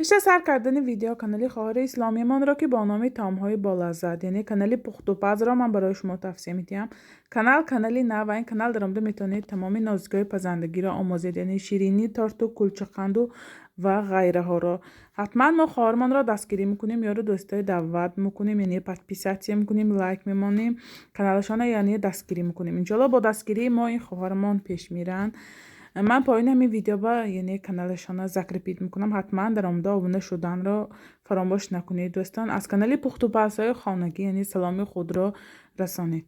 Пеш аз сар кардани видео канали хоҳари исломиямонро, ки бо номи таомҳои болаззат, яъне канали пухтупазро ман барои шумо тавсия медиҳам. Канал канали нав ва ин канал даромада метавонед тамоми нозикиҳои пазандагиро омӯзед, яъне ширинӣ, торту, кулчақанду ва ғайраҳоро. Ҳатман мо хоҳармонро дастгирӣ мекунем, ёру дӯстои даъват мекунем, яъне подписаться мекунем, лайк мемонем, каналашонро яъне дастгирӣ мекунем. Иншоалло бо дастгирии мо ин хоҳармон пеш меранд. Ман поёни ҳамин видео яъне каналашонро закрепить мекунам. Ҳатман даромада обуна шуданро фаромӯш накунед, дӯстон. Аз канали пухтупазҳои хонагӣ яъне саломи худро расонед.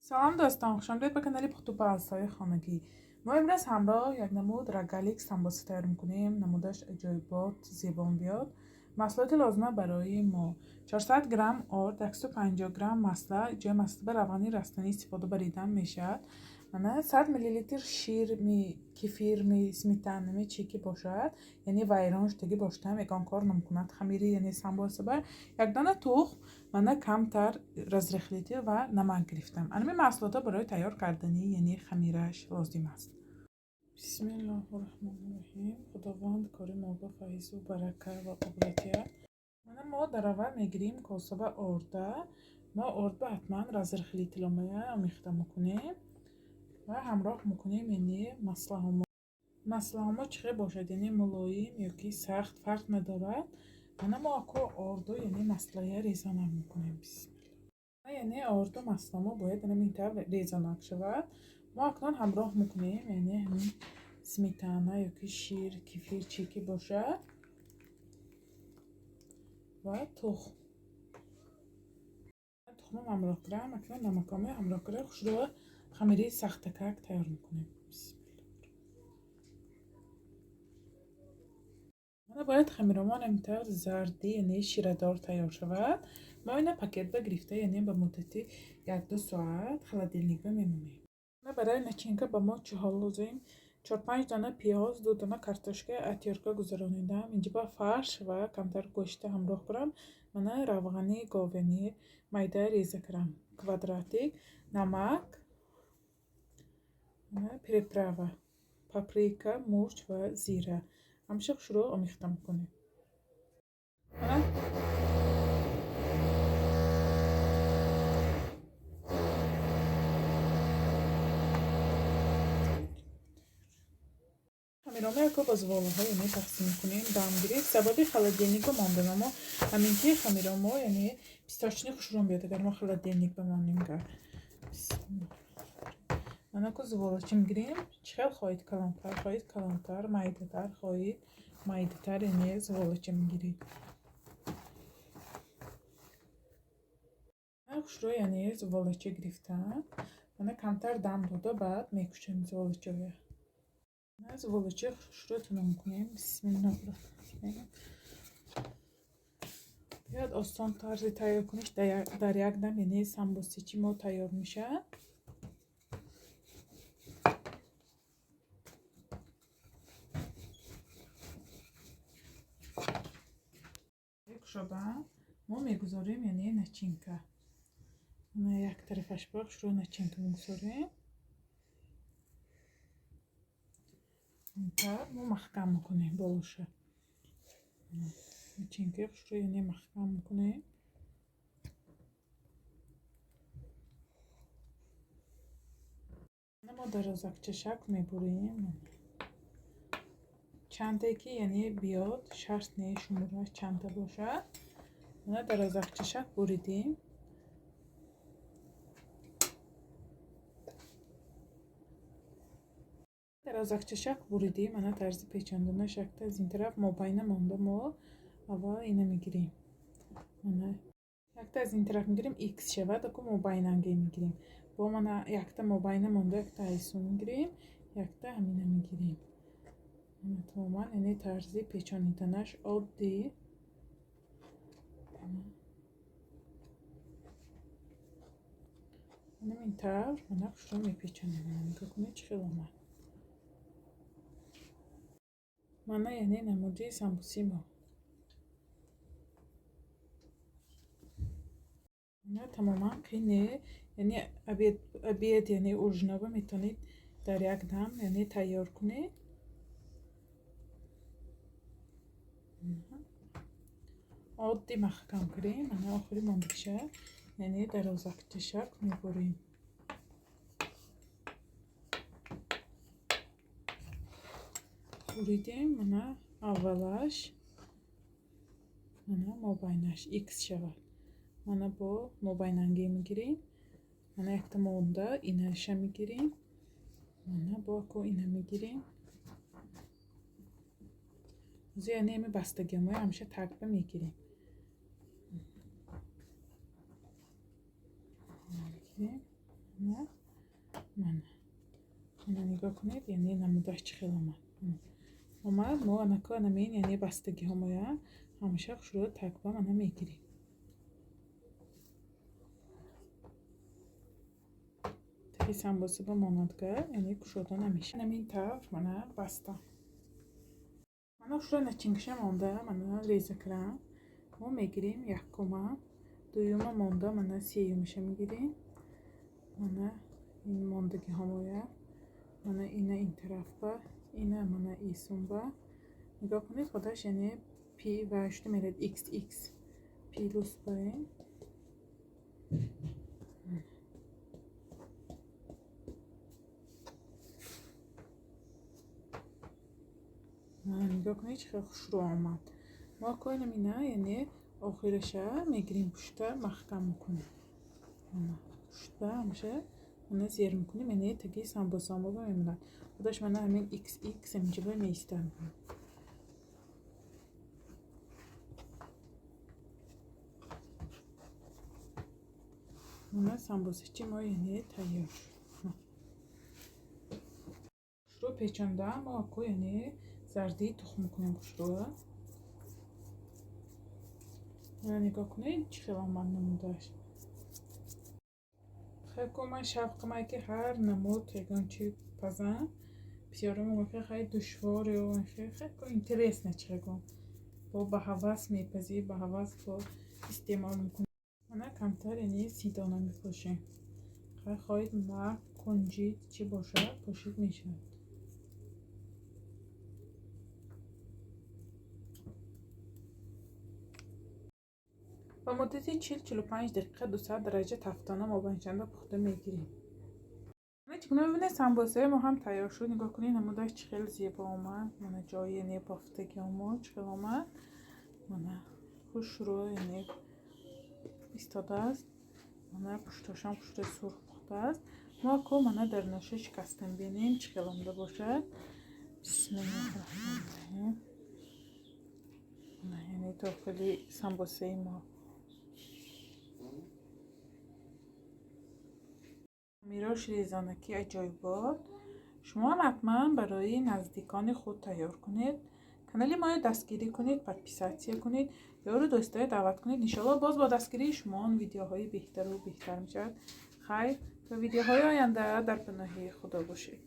Салом дӯстон, хушомадед ба канали пухтупазҳои хонагӣ. Мо имрӯз ҳамроҳ як намуд рогалик самбоса тайёр мекунем. Намудаш аҷоибот зебо мебиёд. Маҳсулоти лозима барои мо 400 грамм орд, 150 грамм масла, ҷои масла ба равғани растанӣ истифода баридан мешавад. Мана 100 миллилитр ширми, кефирми, сметанами чӣ ки бошад, яъне вайрон шудагӣ бошад ҳам ягон кор намекунад. Хамири яъне самбоса ба як дона тухм, мана камтар разрыхлитель ва намак гирифтам. Анами маҳсулотҳо барои тайёр кардани яъне хамираш лозим аст. Бисмиллоҳу раҳмони раҳим. Худованд кори мо ба файзу барака ва қувват диҳад. Мана мо дар аввал мегирем косаба орда. Мо ордба ҳатман разрыхлитель омая омехта мекунем ва ҳамроҳ мекунем яъне маслаҳомо. Маслаҳомо чӣ хел бошад, яъне мулоим ёки сахт фарқ надорад. Мана мо ако орду яъне маслая резонак мекунем. Бисмилла. Яъне орду масламо бояд ҳамин тавр резонак шавад. Мо акнун ҳамроҳ мекунем яъне ҳамин сметана ёки шир, кефир чӣ ки бошад ва тухм. Тухмам ҳамроҳ кунам, акнун намакоме ҳамроҳ кунам, хушрӯ хамири сахтакак тайёр мекунем. Мана бояд хамиромон ҳамин тавр зарди, яъне ширадор тайёр шавад. Мо ина пакетба гирифта, яъне ба муддати 1-2 соат холодильникба мемонем. Барои начинка ба мо чиҳо лозим? 4-5 дона пиёз, 2 дона картошка атёрка гузаронидам. Инҷа ба фарш ва камтар гӯшта ҳамроҳ кунам. Мана равғани говяни майда реза кунам, квадратик, намак, приправа, паприка, мурч ва зира. Ҳамаша хушрӯ омехта мекунем. Хамирома яко ба зуволаҳо яъне тақсим мекунем. Дам гирифт. Сабаби холодильникба монданамо ҳамин ки хамиромо яъне писточни хушрӯ биёд, агар мо холодильникба монем гар. Мана ку зуволачи мегирем. Чӣ хел хоҳед, калонтар хоҳед, калонтар, майдатар хоҳед, майдатар, яъне зуволачи мегиред. Хушрӯ яъне зуволачи гирифтам. Мана камтар дам дода, баъд мекушем зуволачиҳоя. Зуволачи хушрӯ тунук мекунем. Бисмиллоҳи раҳмони раҳим. Биёд осон тарзи тайёр куниш дар як дам, яъне самбосичи мо тайёр мешавад. Кушода мо мегузорем яъне начинка. Як тарафаш ба хушрӯ начинка мегузорем. Интар мо маҳкам мекунем болоша. Начинкаи хушрӯ яъне маҳкам мекунем. Мо дарозакча шакл мебурем. Чандае ки яъне биёд, шарт не шумораш чанда бошад. Мана дарозакча шакл буридем. Дарозакча шакл буридем. Мана тарзи печондана шакл аз ин тараф мобайна монда мо аввал ина мегирем. Мана якта аз ин тараф мегирем, икс шавад, аку мобайнанге мегирем. Бо мана якта мобайна монда, якта айсу мегирем, якта ҳамина мегирем. Тамоман яъне тарзи печониданаш оддӣ. Ин тавр мана хушро мепечонем. Нигоҳ кунед, чӣ хел омад. Мана, яъне намуди самбуси мо. Мана, тамоман қин не, яъне обед, яъне ужиноба метавонед дар як дам, яъне, тайёр кунед. Оддӣ маҳкам кунем. Мана, охири мондагиша, яъне дарозакча шакл мебурем. Буридем. Мана, аввалаш, мана, мобайнаш икс шавад. Мана, бо мобайнангӣ мегирем. Мана, якта монда, инаша мегирем. Мана, бо ако ина мегирем. Ҳозир, яъне, ами бастагиҳои ҳамеша такба мегирем. Мана, мана, нигоҳ кунед, яъне намудаш чӣ хел омад. Мо анако анамин, яъне бастагиҳомоя ҳамеша хушрӯ такба, мана, мегирем. Таги самбуса ба монандга, яъне кушода намешавад. Анамин тавр, мана, баста. Мана, хушрӯ начинкаша монда, мана, реза кардам. Мо мегирем якума, дуюма монда, мана, сеюмаша мегирем. Мана, ин мондагиҳомоя, мана, ина ин тарафба, ина, мана, исумба. Нигоҳ кунед, худаш, яъне, пи ва шуда меравад, икс икс плюс барем. Нигоҳ кунед, чӣ хел хушрӯ омад. Мо коинам ина, яъне, охираша мегирем, пушта маҳкам мекунем. Пушта ҳамеша, мана, зер мекунем, яъне таги самбусамо мемонад. Худаш, мана, ҳамин икс икс инҷа меистад. Мана, самбусачи мо, яъне, тайёр шуд. Хушрӯ печонда, мо ако, яъне, зардии тухм мекунем хушрӯ. Мана, нигоҳ кунед, чӣ хел омад намудаш. Хайко, ман шавқамае, ки ҳар намуд ягон чи пазам. Бисёро мегӯянд, ки хай, душвор ё хайко, интересно, чӣ гум. Бо ба ҳавас мепазӣ, ба ҳавас бо истеъмол мекунӣ. Мана, камтар, яъне, сидона мепошем. Хай, хоҳед, мак, кунҷид чӣ бошад, пошид мешавад. Ба муддати 40-45 дақиқа 200 дараҷа тафтона мобайнчанда пухта мегирем. Чӣ гуна мебинед, самбусаи мо ҳам тайёр шуд. Нигоҳ кунед, намудаш чӣ хел зебо омад. Мана, ҷои, яъне, бофтагиҳомо чӣ хел омад. Мана, хушрӯ, яъне, истодааст. Мана, пуштошам хушрӯи сурх пухтааст. Мо ко, мана, дарунаша шикастем, бинем, чӣ хел омада бошад. Бисмиллоҳи раҳмони раҳим. Мана, яъне, дохили самбусаи мо мирош резонакӣ аҷоибот. Шумо ҳам ҳатман барои наздикони худ тайёр кунед. Канали моро дастгирӣ кунед, подписаться кунед, ёру дӯстое даъват кунед. Иншоалло, боз бо дастгирии шумо он видеоҳои беҳтару беҳтар мешавад. Хайр, то видеоҳои оянда, дар паноҳи Худо бошед.